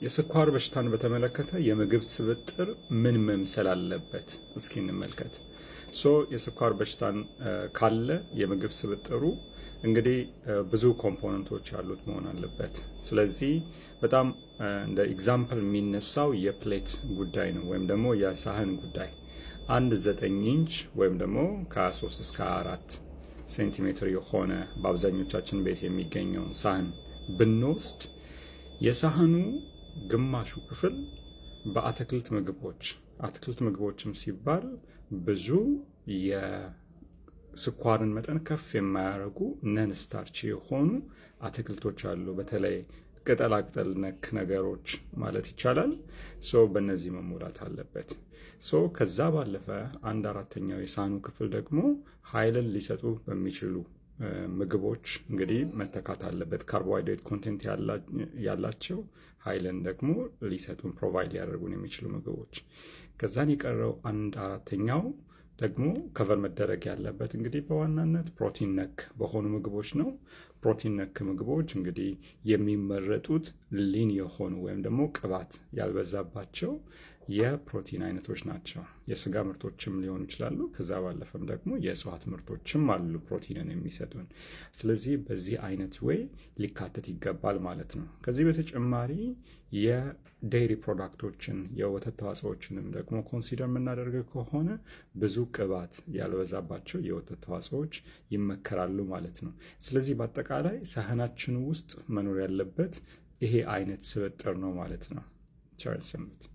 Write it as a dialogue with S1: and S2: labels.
S1: የስኳር በሽታን በተመለከተ የምግብ ስብጥር ምን መምሰል አለበት? እስኪ እንመልከት። So የስኳር በሽታን ካለ የምግብ ስብጥሩ እንግዲህ ብዙ component ኦች ያሉት መሆን አለበት። ስለዚህ በጣም እንደ example የሚነሳው የ plate ጉዳይ ነው፣ ወይም ደግሞ የሳህን ጉዳይ። አንድ 9 ኢንች ወይም ደግሞ ከ3 እስከ 4 ሴንቲሜትር የሆነ በአብዛኞቻችን ቤት የሚገኘውን ሳህን ብንወስድ፣ የሳህኑ ግማሹ ክፍል በአትክልት ምግቦች፣ አትክልት ምግቦችም ሲባል ብዙ የስኳርን መጠን ከፍ የማያደርጉ non starch የሆኑ አትክልቶች አሉ። በተለይ ቅጠላቅጠል ነክ ነገሮች ማለት ይቻላል። So በእነዚህ መሞላት አለበት። So ከዛ ባለፈ አንድ አራተኛው የሳህኑ ክፍል ደግሞ ኃይልን ሊሰጡ በሚችሉ ምግቦች እንግዲህ መተካት አለበት። Carbohydrate content ያላቸው፣ ኃይልን ደግሞ ሊሰጡን፣ provide ሊያደርጉን የሚችሉ ምግቦች። ከዛን የቀረው አንድ አራተኛው ደግሞ cover መደረግ ያለበት እንግዲህ በዋናነት ፕሮቲን ነክ በሆኑ ምግቦች ነው። ፕሮቲን ነክ ምግቦች እንግዲህ የሚመረጡት lean የሆኑ ወይም ደግሞ ቅባት ያልበዛባቸው የፕሮቲን አይነቶች ናቸው። የስጋ ምርቶችም ሊሆኑ ይችላሉ። ከዛ ባለፈም ደግሞ የእጽዋት ምርቶችም አሉ ፕሮቲንን የሚሰጡን። ስለዚህ በዚህ አይነት way ሊካተት ይገባል ማለት ነው። ከዚህ በተጨማሪ የ dairy product ኦችን፣ የወተት ተዋጽኦችንም ደግሞ consider የምናደርግ ከሆነ ብዙ ቅባት ያልበዛባቸው የወተት ተዋጽኦዎች ይመከራሉ ማለት ነው። ስለዚህ በአጠቃላይ ሳህናችን ውስጥ መኖር ያለበት ይሄ አይነት ስብጥር ነው ማለት ነው። ቸር ሰንብቱ።